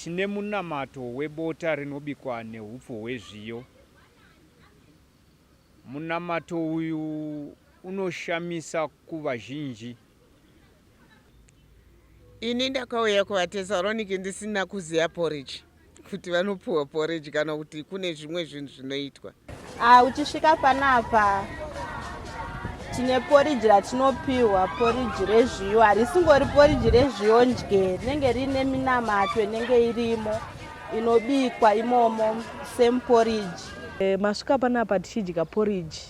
Tine munamato webota rinobikwa nehupfu hwezviyo. Munamato uyu unoshamisa kuvazhinji. Ini ndakauya kuvaTesaronike ndisina kuziva porridge kuti vanopuwa porridge kana kuti kune zvimwe zvinhu zvinoitwa. Ah, uchisvika panapa tine poriji ratinopiwa poriji rezviyo harisingori poriji rezviyo ndye rinenge riine minamato inenge irimo inobikwa imomo same poriji e, masvika panapa tichidya poriji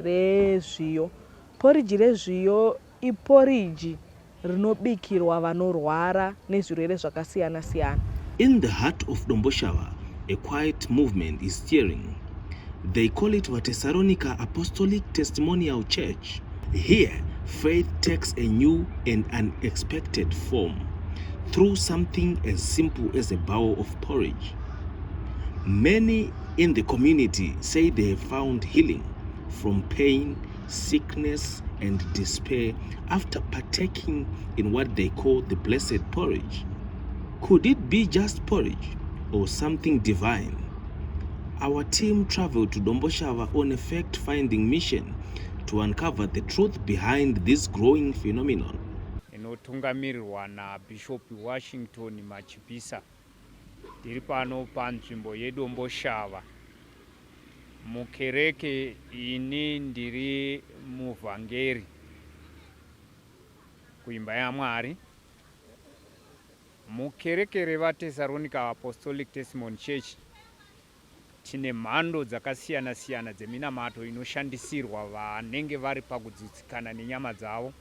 rezviyo poriji rezviyo iporiji rinobikirwa vanorwara nezvirwere zvakasiyana siyana. In the heart of Domboshava, a quiet movement is stirring. They call it Vatesaronica Apostolic Testimonial Church. Here, faith takes a new and unexpected form through something as simple as a bowl of porridge. Many in the community say they have found healing from pain, sickness, and despair after partaking in what they call the blessed porridge. Could it be just porridge or something divine? Our team traveled to Domboshava on a fact-finding mission to uncover the truth behind this growing phenomenon. Inotungamirirwa naBishop Washington Machipisa. Tiri pano panzvimbo yeDomboshava. Mukereke ini ndiri muvhangeri kuimba yaMwari. Mukereke revaTesaronika Apostolic Testimony Church tine mhando dzakasiyana siyana dzeminamato inoshandisirwa vanenge vari pakudzutsikana nenyama dzavo.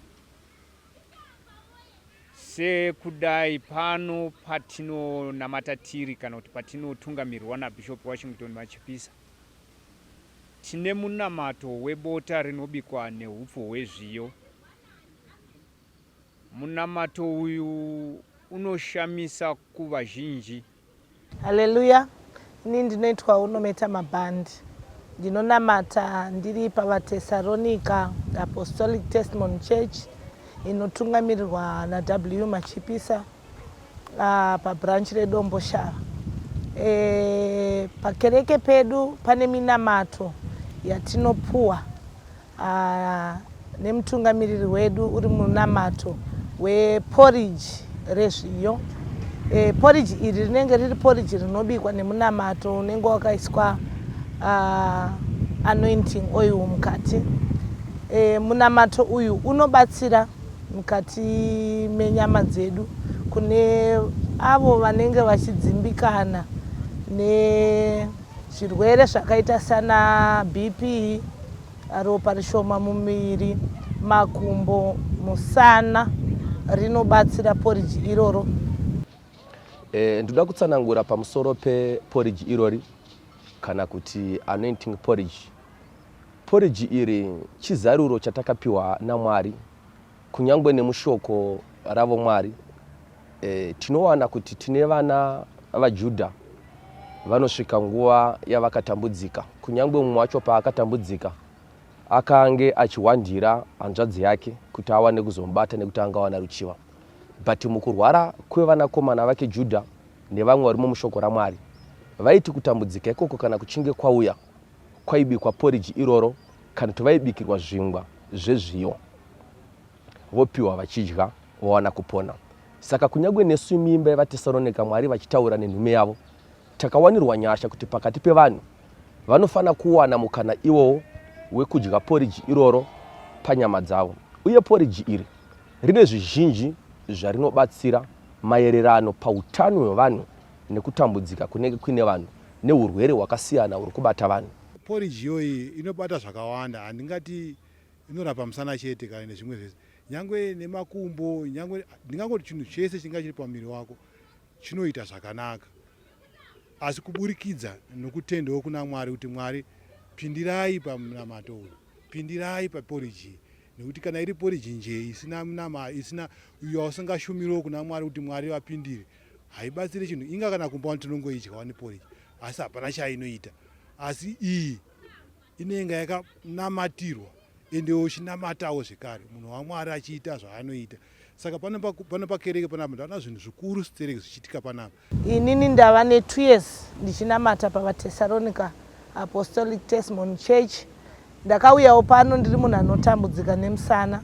Sekudai pano patinonamata tiri kana kuti patinotungamirwa naBishop Washington Machipisa, tine munamato webota rinobikwa nehupfu hwezviyo. Munamato uyu unoshamisa kuvazhinji. Haleluya ini ndinoitwa Unometa Mabhandi ndinonamata ndiri pavaTesaronika Apostolic Testimony Church inotungamirirwa naW Machipisa uh, pabranch reDomboshava. E, pakereke pedu pane minamato yatinopuwa uh, nemutungamiriri wedu uri munamato weporridge rezviyo. E, porridge iri rinenge riri porridge rinobikwa nemunamato unenge wakaiswa uh, anointing oil mukati. E, munamato uyu unobatsira mukati menyama dzedu kune avo vanenge vachidzimbikana nezvirwere zvakaita sana BP, ropa rishoma mumuviri, makumbo, musana, rinobatsira poriji iroro. E, ndoda kutsanangura pamusoro peporiji irori kana kuti anointing porridge. Porridge iri chizaruro chatakapiwa naMwari kunyangwe nemushoko ravo Mwari. E, tinowana kuti tine vana vaJudha vanosvika nguva yavakatambudzika kunyangwe mumwe wacho paakatambudzika akange achihwandira hanzvadzi yake kuti awane kuzomubata nekuti anga awana ruchiva but mukurwara kwevanakomana vake Judha nevamwe varimo mushoko raMwari vaiti kutambudzika ikoko kana kuchinge kwauya kwaibikwa porridge iroro kana kuti vaibikirwa zvingwa zvezviyo vopiwa vachidya vowana kupona. Saka kunyangwe nesu muimba yevaTesaronika Mwari vachitaura nenhume yavo, takawanirwa nyasha kuti pakati pevanhu vanofanira kuwana mukana iwowo wekudya porridge iroro panyama dzavo. Uye porridge iri rine zvizhinji zvarinobatsira maererano pautano hwevanhu nekutambudzika kunenge kuine vanhu nehurwere hwakasiyana huri kubata vanhu. Porridge iyoyi inobata zvakawanda, handingati inorapa musana chete kana nezvimwe zvese, nyangwe nemakumbo, nyangwe ndingangoti chinhu chese chinga chiri pamuviri wako chinoita zvakanaka, asi kuburikidza nokutendawo kuna Mwari kuti Mwari pindirai pamunamato uyu, pindirai paporridge iyi nekuti kana iri porridge njee isina munama isina uyo wausingashumiriwo kuna Mwari kuti Mwari vapindire haibatsire chinhu inga kana kumba wani tinongoidya wani porridge asi hapana chainoita asi iyi inenge yakanamatirwa ende uchinamatawo zvekare munhu wamwari achiita zvaanoita. Saka pano pakereke panapa ndaona zvinhu zvikuru stereki zvichiitika panapa. Inini ndava netwo years ndichinamata pavaTesaronica Apostolic Testimony Church. Ndakauyawo pano ndiri munhu anotambudzika nemusana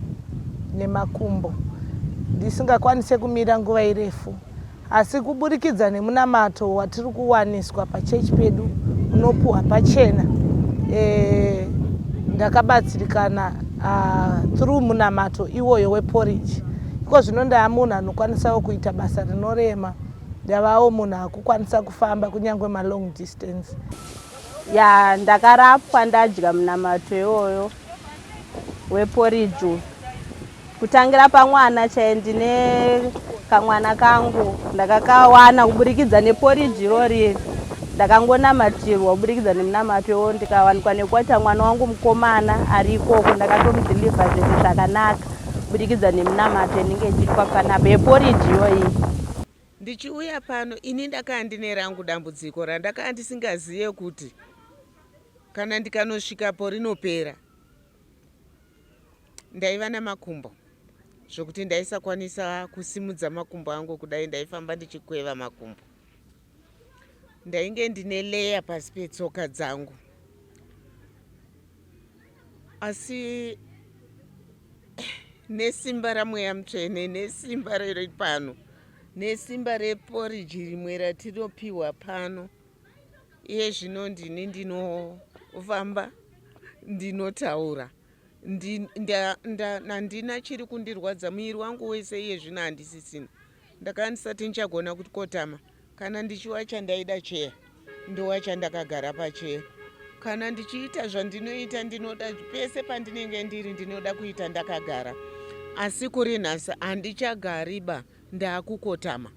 nemakumbo ndisingakwanise kumira nguva irefu asi kuburikidza nemunamato watiri kuwaniswa pachechi pedu unopuhwa pachena e, ndakabatsirikana uh, through munamato iwoyo weporridge iko zvino ndava munhu anokwanisawo kuita basa rinorema ndavawo munhu akukwanisa kufamba kunyange malong distance. Ya ndakarapwa ndadya munamato iwoyo weporridge uyu kutangira pamwana chaiye ndine kamwana kangu ndakakawana kuburikidza neporridge irori ndakangonamatirwa kuburikidza nemunamato iwoyo ndikawanikwa nekuita mwana wangu mukomana ari ikoko ndakatomudhilivha zvinhu zvakanaka kuburikidza nemunamato inenge ichiitwa panapa yeporridge iyoyi. Ndichiuya pano ini ndakaa ndine rangu dambudziko randakaa ndisingaziye kuti kana ndikanosvikapo rinopera. Ndaiva namakumbo zvokuti ndaisakwanisa kusimudza makumbo angu kudai ndaifamba ndichikweva makumbo. Ndainge ndine leya pasi petsoka dzangu asi nesimba ramweya mutsvene nesimba riri pano nesimba reporiji rimwe ratinopiwa pano iye zvino ndini ndinofamba ndinotaura handina chiri kundirwadza muviri wangu wese iye zvino handisisina ndakanga ndisati ndichagona kukotama Kana ndichiwacha ndaida cheya ndowacha ndakagara pacheya. Kana ndichiita zvandinoita ndinoda pese pandinenge ndiri ndinoda kuita ndakagara. Asi kuri nhasi handichagariba ndaakukotama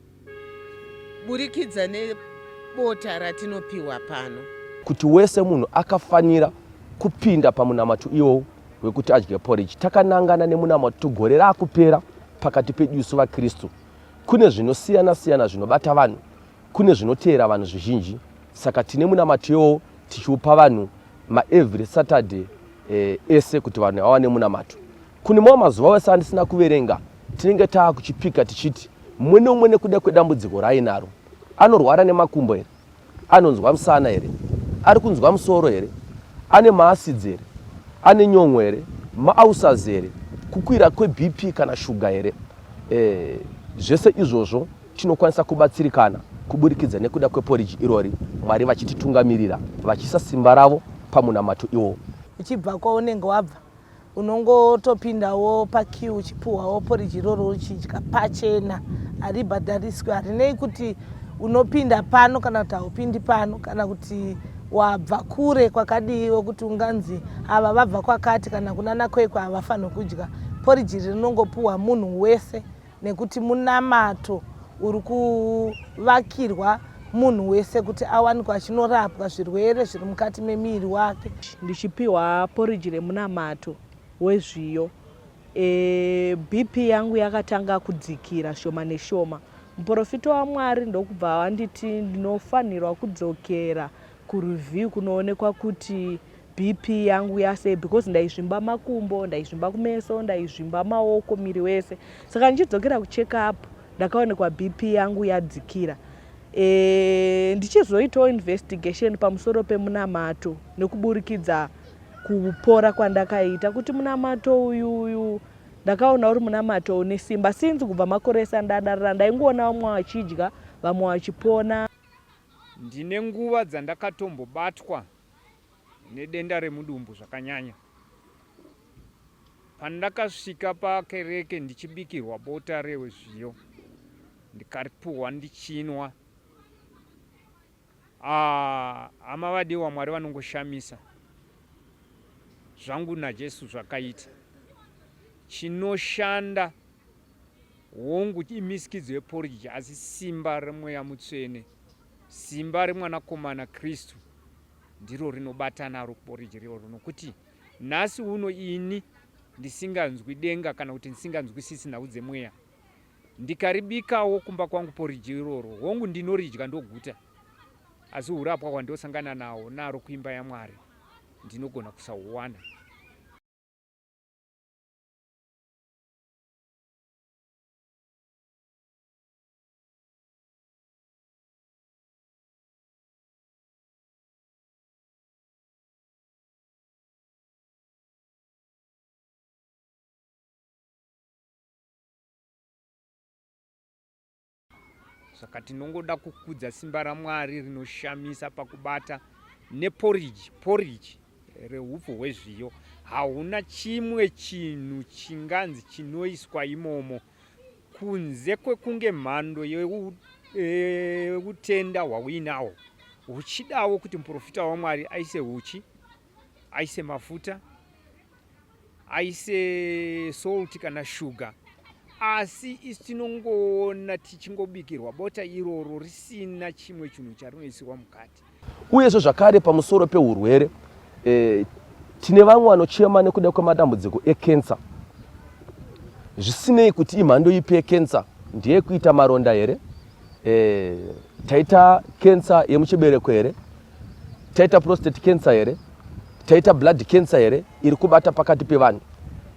burikidza nebota ratinopiwa pano. Kuti wese munhu akafanira kupinda pamunamato iwowu wekuti adye porridge takanangana nemunamato gore raakupera pakati pedu isu vaKristu. Kune zvinosiyana siyana zvinobata vanhu, kune zvinoteera vanhu zvizhinji saka tine munamato iwowo tichiupa vanhu maevery Saturday eh, ese kuti vanhu vawane munamato. Kune mamwe mazuva ese andisina kuverenga tinenge taakuchipika tichiti mumwe neumwe nekuda kwedambudziko raainaro anorwara nemakumbo here Anonzwa musana here? Ari kunzwa musoro here? Ane maacids here? Ane nyon'o here? Maulcers here? Kukwira kweBP kana shuga here? Eh, zvese izvozvo tinokwanisa kubatsirikana kuburikidza nekuda kweporiji irori, Mwari vachititungamirira vachiisa simba ravo pamunamato iwowo. Uchibva kwaunenge wabva unongotopindawo paqueue uchipuhwawo porridge iroro uchidya pachena haribhadhariswi harinei kuti unopinda pano kana kuti haupindi pano kana kuti wabva kure kwakadii wekuti unganzi ava vabva kwakati kana kunana kwekwe havafanirwi kudya porridge iri rinongopuhwa munhu wese nekuti munamato uri kuvakirwa munhu wese kuti awanikwe achinorapwa zvirwere zviri mukati memiviri wake. Ndichipiwa porridge remunamato wezviyo e, BP yangu yakatanga kudzikira shoma neshoma. Muporofita waMwari ndokubva wanditi ndinofanirwa kudzokera kureview kunoonekwa kuti BP yangu yasei because ndaizvimba makumbo, ndaizvimba kumeso, ndaizvimba maoko, miri wese. Saka ndichidzokera kucheck up ndakaonekwa BP yangu yadzikira. E, ndichizoitawo investigation pamusoro pemunamato nekuburikidza kupora kwandakaita kuti munamato uyu uyu ndakaona uri munamato une simba since kubva makore ese andadarira ndaingoona vamwe vachidya vamwe vachipona. Ndine nguva dzandakatombobatwa nedenda remudumbu zvakanyanya. Pandakasvika pakereke ndichibikirwa bota rezviyo ndikaripuhwa ndichinwa. Ah, hama vadiwa Mwari vanongoshamisa. Zvangu naJesu zvakaita. Chinoshanda hongu imisikidzo yeporridge asi simba remweya mutsvene, simba remwanakomana Kristu ndiro rinobata naro porridge iroro nokuti nhasi uno ini ndisinganzwi denga kana kuti ndisinganzwisisi nhau dzemweya ndikaribikawo kumba kwangu porridge iroro hongu ndinoridya ndoguta asi urapwa hwandosangana nawo naro kuimba yamwari ndinogona kusahuwana. Saka tinongoda kukudza simba raMwari rinoshamisa pakubata neporiji, porridge rehupfu hwezviyo. Hauna chimwe chinhu chinganzi chinoiswa imomo kunze kwekunge mhando yeutenda hwauinawo huchidawo kuti muprofita waMwari aise huchi, aise mafuta, aise salt kana shuga asi isu tinongoona tichingobikirwa bota iroro risina chimwe chinhu charinoisirwa mukati. Uyezve zvakare pamusoro pehurwere e, tine vamwe vanochema nekuda kwemadambudziko ekensa zvisinei kuti imhando ipi yekensa ndeyekuita maronda here e, taita kensa yemuchibereko here taita prostate cancer here taita blood cancer here iri kubata pakati pevanhu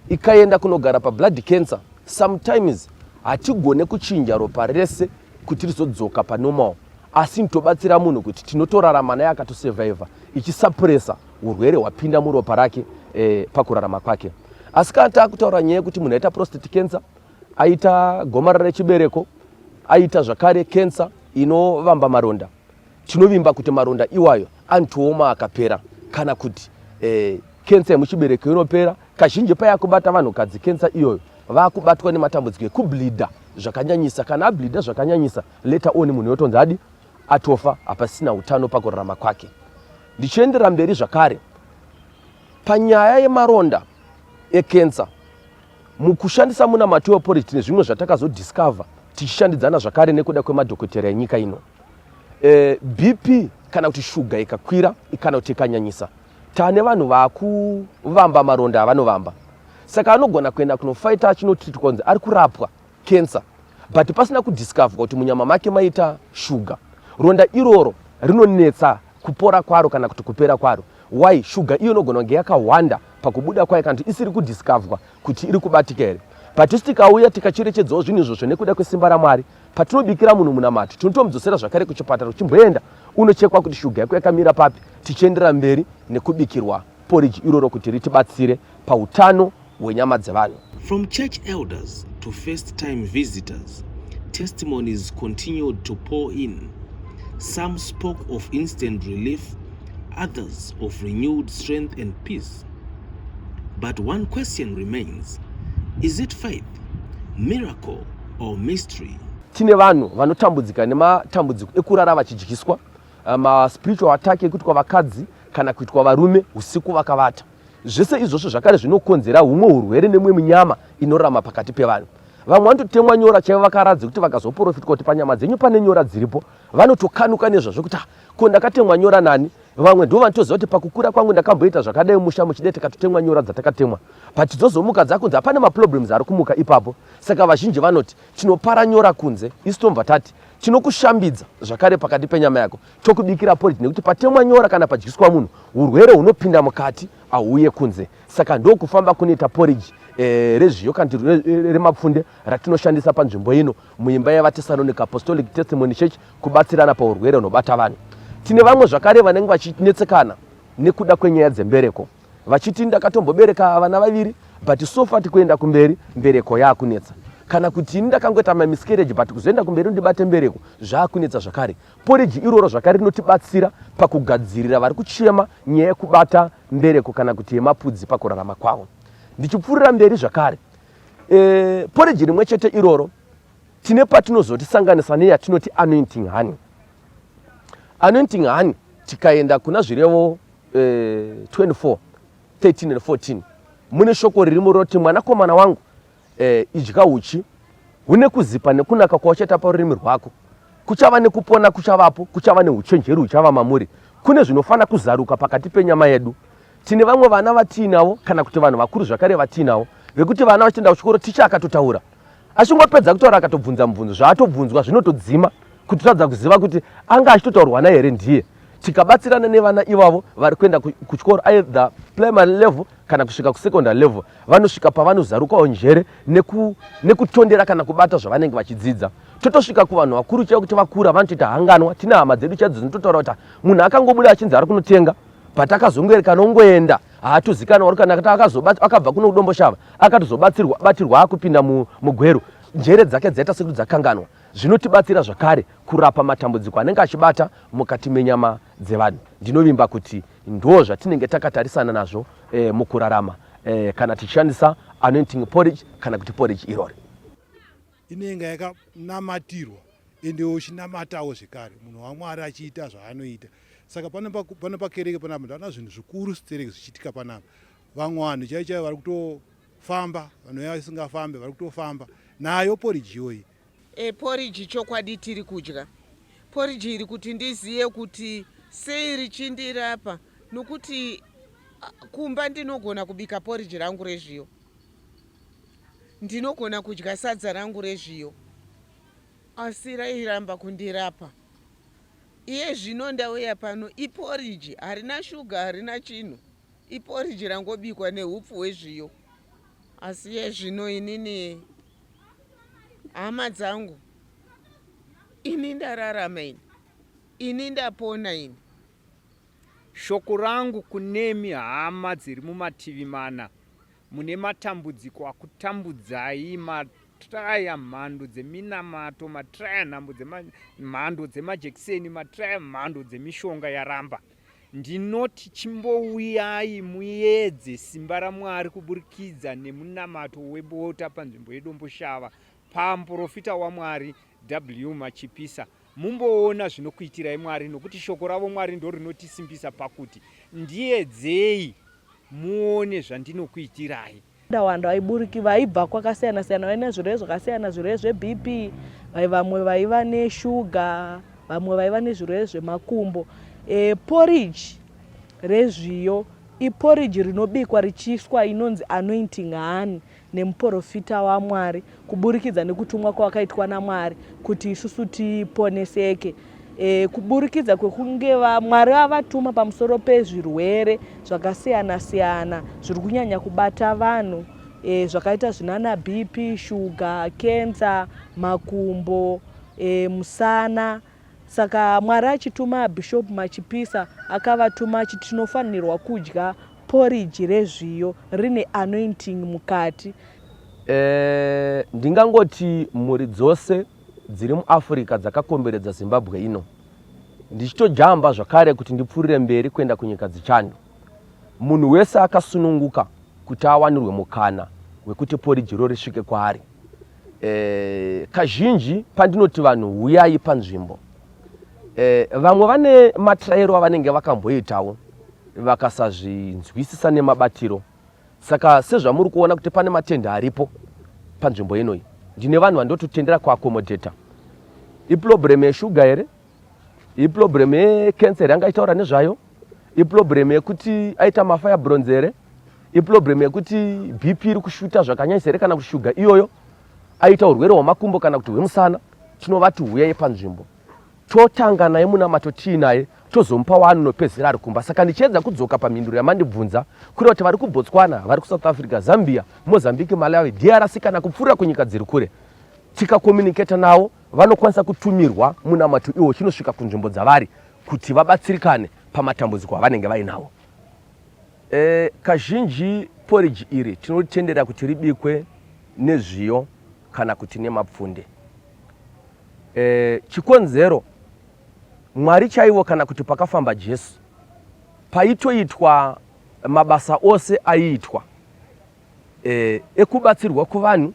ikaenda kunogara pablood cancer sometimes hatigone kuchinja ropa rese kuti rizodzoka panormal asi nitobatsira munhu kuti tinotorarama naye akatosurvivha ichisuppressa urwere hwapinda muropa rake eh, pakurarama kwake asi kana taakutaura nyaya yekuti munhu aita prostate cancer aita gomarara rechibereko aita zvakare cancer inovamba maronda Tinovimba kuti maronda iwayo anotooma akapera kana kuti eh, kensa yemuchibereko inopera. Kazhinji payakubata vanhukadzi kensa iyoyo vakubatwa nematambudziko ekubleeda zvakanyanyisa. Kana ableeda zvakanyanyisa later on munhu yotonzi adi atofa, hapasina utano pakurarama kwake. Ndichienderera mberi zvakare panyaya yemaronda ekensa mukushandisa munamato weporridge tine zvimwe zvatakazodiscover tichishandidzana zvakare nekuda kwemadhokotera enyika ino. E, BP kana kuti shuga ikakwira kana kuti ikanyanyisa tane vanhu vakuvamba maronda avanovamba saka anogona kuenda kunofaita achinotreatwa kunzi ari kurapwa cancer but pasina kudiscover kuti munyama make maita shuga ronda iroro rinonetsa kupora kwaro kana kuti kupera kwaro why shuga iyo inogona kunge yakawanda pakubuda kwayo kana kuti isiri kudiscoverwa kuti iri kubatika here but isu tikauya tikacherechedzawo zvinhu izvozvo nekuda kwesimba ramwari Patinobikira munhu munamato, tinotomudzosera zvakare kuchipatara uchimboenda unochekwa kuti shuga yako yakamira papi, tichienderera mberi nekubikirwa porridge iroro kuti ritibatsire pautano hwenyama dzevanhu. From church elders to first time visitors, testimonies continued to pour in. Some spoke of instant relief, others of renewed strength and peace. But one question remains, is it faith, miracle or mystery? Tine vanhu vanotambudzika nematambudziko ekurara vachidyiswa, eh, maspiritual attack ekuitwa vakadzi kana kuitwa varume usiku vakavata. Zvese izvozvo zvakare zvinokonzera humwe urwere nemumwe minyama inorarama pakati pevanhu. Vamwe vanototemwa nyora chaivo vakaradze kuti vakazoprofitwa kuti panyama dzenyu pane nyora dziripo, vanotokanuka nezvazvo kuti ah, ko ndakatemwa nyora nani? Vamwe ndivo vanotoziva kuti pakukura kwangu ndakamboita zvakadai musha muchidai tikatotemwa nyora dzatakatemwa but dzozomuka dzakunzi hapana maproblems ari kumuka ipapo saka vazhinji vanoti tinopara nyora kunze isu tomva tati tinokushambidza zvakare pakati penyama yako tokubikira porridge nekuti patemwa nyora kana padyiswa munhu urwere hunopinda mukati ahuye kunze saka ndokufamba kunoita porridge eh, rezviyo kana remapfunde ratinoshandisa panzvimbo ino muimba yevaTesalonica Apostolic Testimony Church kubatsirana paurwere hunobata vanhu. Tine vamwe zvakare vanenge vachinetsekana nekuda kwenyaya dzembereko vachiti ndakatombobereka vana vaviri but so far tikuenda kumberi mbereko yaakunetsa kana kuti ini ndakangoita mamiscarriage but kuzoenda kumberi ndibate mbereko zvaakunetsa zvakare. Porridge iroro zvakare rinotibatsira pakugadzirira vari kuchema nyaya yekubata mbereko kana kuti yemapudzi pakurarama kwavo. Ndichipfuurira mberi zvakare e, porridge rimwe chete iroro tine patinozotisanganisa neyatinoti anointing honey. Anointing honey tikaenda kuna zvirevo e, 24 13 and 14 mune shoko ririmo rinoti mwanakomana wangu e, idya uchi hune kuzipa nekunaka kwauchaita parurimi rwako kuchava nekupona kuchavapo kuchava neuchenjeri huchava mamuri kune zvinofanira kuzaruka pakati penyama yedu Tine vamwe vana vatiinavo kana kuti vanhu vakuru zvakare vatiinavo vekuti vana vachienda kuchikoro ticha akatotaura achingopedza kutaura akatobvunza mubvunzo zvaatobvunzwa zvinotodzima kutotadza kuziva kuti anga achitotaurwa naye here ndiye tikabatsirana nevana ivavo vari kuenda kuchikoro either primary level kana kusvika kusecondary level vanosvika pavanozarukawo njere nekutondera kana kubata zvavanenge vachidzidza totosvika kuvanhu vakuru chaivo kuti vakura vanotoita hanganwa tine hama dzedu chaidzo dzinototaura kuti munhu akangobuda achinzi ari kunotenga but akazongoerekana ongoenda haatozikanwa uri kana akabva kuno kudomboshava akatozobatsirwa batirwa akupinda mugweru njere dzake dzaita sekuti dzakanganwa. Zvinotibatsira zvakare kurapa matambudziko anenge achibata mukati menyama dzevanhu. Ndinovimba kuti ndo zvatinenge takatarisana nazvo e, mukurarama e, kana tichishandisa anointing porridge kana kuti porridge irori. Inenge yakanamatirwa ende uchinamatawo zvekare munhu waMwari achiita zvaanoita. Saka pano pakereke panapa ndaona zvinhu zvikuru stereki zvichiitika panapa. Vamwe vanhu chaivo chaivo vari kutofamba, vanouya vasingafambe vari kutofamba nayo porridge iyoyi. E, porridge chokwadi tiri kudya porridge iri kuti ndiziye kuti sei richindirapa nokuti kumba ndinogona kubika porridge rangu rezviyo ndinogona kudya sadza rangu rezviyo asi rairamba kundirapa iye zvino ndauya pano iporridge harina shuga harina chinhu iporridge rangobikwa neupfu hwezviyo asi iye zvino inini hama dzangu ini ndararama ini ini ndapona ini Shoko rangu kunemi hama dziri mumativi mana mune matambudziko akutambudzai matraya mhando dzeminamato matraya nhambo dzemhando dzemajekiseni matraya mhando dzemishonga yaramba ndinoti chimbouyai muedze simba raMwari kuburikidza nemunamato webota panzvimbo yeDomboshava pamuporofita waMwari W Machipisa mumboona zvinokuitirai Mwari nokuti shoko ravo Mwari ndorinotisimbisa pakuti ndiedzei muone zvandinokuitirai. Wanda vaiburiki vaibva kwakasiyana siyana vaine zvirwere zvakasiyana zvirwere zveBP vamwe vaiva neshuga vamwe vaiva nezvirwere zvemakumbo e, porridge rezviyo iporridge rinobikwa richiiswa inonzi anointing honey nemuporofita waMwari kuburikidza nekutumwa kwavakaitwa naMwari kuti isusu tiponeseke. E, kuburikidza kwekunge Mwari vavatuma pamusoro pezvirwere zvakasiyana siyana zviri kunyanya kubata vanhu e, zvakaita zvinana BP, shuga, kensa, makumbo, e, musana. Saka Mwari achituma Bishop Machipisa akavatuma achiti tinofanirwa kudya porridge rezviyo rine anointing mukati. Eh, ndingangoti mhuri dzose dziri muAfrica dzakakomberedza Zimbabwe ino ndichitojamba zvakare kuti ndipfuurire mberi kuenda kunyika dzechando. Munhu wese akasununguka kuti awanirwe mukana wekuti poriji ro risvike kwaari. E, kazhinji pandinoti vanhu huyai panzvimbo e, vamwe vane matrairo avanenge vakamboitawo vakasazvinzwisisa nemabatiro saka sezvamuri kuona kuti pane matende aripo panzvimbo inoyi ndine vanhu vandototendera kuakomodheta iproblem yeshuga here iproblem yecancer yanga aitaura nezvayo iproblem yekuti aita mafire bronze here iproblem yekuti bp iri kushuta zvakanyanyisa here kana kuti shuga iyoyo aita urwere hwemakumbo kana kuti hwemusana tinovati huyai panzvimbo totanga naye munamato tiinaye tozomupa waanonopedzera ari kumba saka ndichiedza kudzoka pamhinduro yamandibvunza kureva kuti vari kubotswana vari kusouth africa zambia mozambique malawi drc kana kupfuurira kunyika dziri kure tikakomuniketa navo vanokwanisa kutumirwa munamato iwo uchinosvika kunzvimbo dzavari kuti vabatsirikane pamatambudziko avanenge vainawo. E, kazhinji porridge iri tinoritendera kuti ribikwe nezviyo kana kuti nemapfunde. E, chikonzero Mwari chaivo kana kuti pakafamba Jesu paitoitwa mabasa ose aiitwa e, ekubatsirwa kuvanhu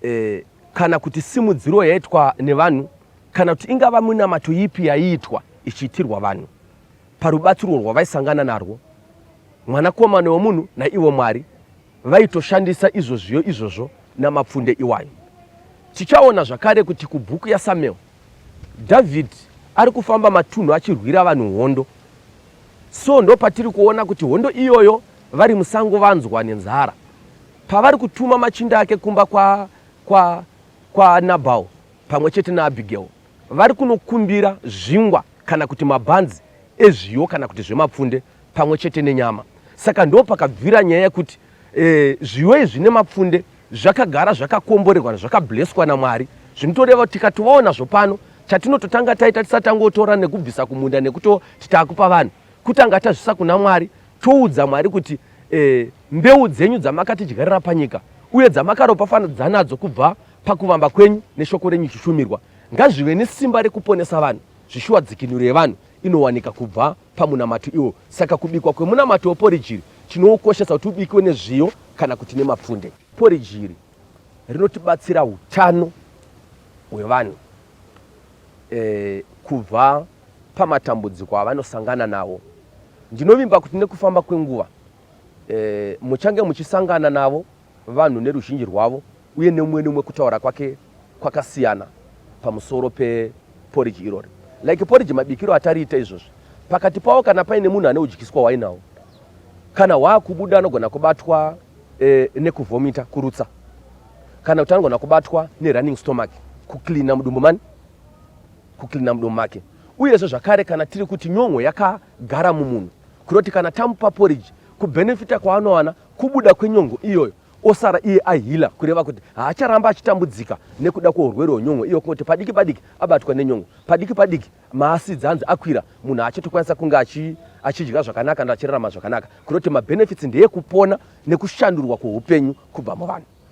e, kana kuti simudziro yaitwa nevanhu kana kuti ingava minamato ipi yaiitwa ichiitirwa vanhu parubatsiro rwavaisangana narwo mwanakomana wemunhu naivo Mwari vaitoshandisa izvo zviyo izvozvo namapfunde iwayo. Tichaona zvakare kuti kubhuku yaSamuel, Dhavhidhi ari kufamba matunhu achirwira vanhu hondo. So ndopatiri kuona kuti hondo iyoyo vari musango vanzwa nenzara. Pavari kutuma machinda ake kumba kwa, kwa, kwa Nabal pamwe chete naAbigail, vari kunokumbira zvingwa kana kuti mabhanzi ezviyo kana kuti zvemapfunde pamwe chete nenyama. Saka ndopakabvira nyaya yekuti e, zviyo izvi nemapfunde zvakagara zvakakomborerwa zvakableswa naMwari zvinotoreva kuti tikatovawo nazvo pano chatinototanga taita tisati tangotora nekubvisa kumunda nekutoti takupa vanhu kutanga tazvisa kuna Mwari toudza Mwari kuti e, mbeu dzenyu dzamakatidyarira panyika uye dzamakaropafadza nadzo kubva Pakuvamba kwenyu neshoko renyu chishumirwa, ngazvive nesimba rekuponesa vanhu, zvishuwa dzikinuro yevanhu inowanika kubva pamunamato iwo. Saka kubikwa kwemunamato weporiji iri tinoukoshesa kuti ubikiwe nezviyo kana kuti nemapfunde. Poriji iri rinotibatsira utano hwevanhu e, kubva pamatambudziko avanosangana nawo. Ndinovimba kuti nekufamba kwenguva e, muchange muchisangana navo vanhu neruzhinji rwavo uye nemumwe nemumwe kutaura kwake kwakasiyana pamusoro peporiji irori. Like poriji mabikiro atariita izvozvi pakati pavo kana paine munhu ane udyiswa hwainawo kana hwaakubuda anogona kubatwa e, nekuvhomita kurutsa kana kuti anogona kubatwa nerunning stomach kucleana mudumbu mani kucleana mudumbu make uyezve zvakare kana tiri kuti nyon'o yakagara mumunhu kuroti kana tamupa porridge kubenefita kwaanowana kubuda kwenyongo iyoyo osara iye ahila kureva kuti haacharamba achitambudzika nekuda kweurwere hwenyongo iyo kungoti padiki padiki abatwa nenyongo padiki padiki maasidzi anzi akwira munhu haachatokwanisa kunge achidya zvakanaka ndachirarama zvakanaka kuroti mabenefits ndeyekupona nekushandurwa kweupenyu kubva muvanhu.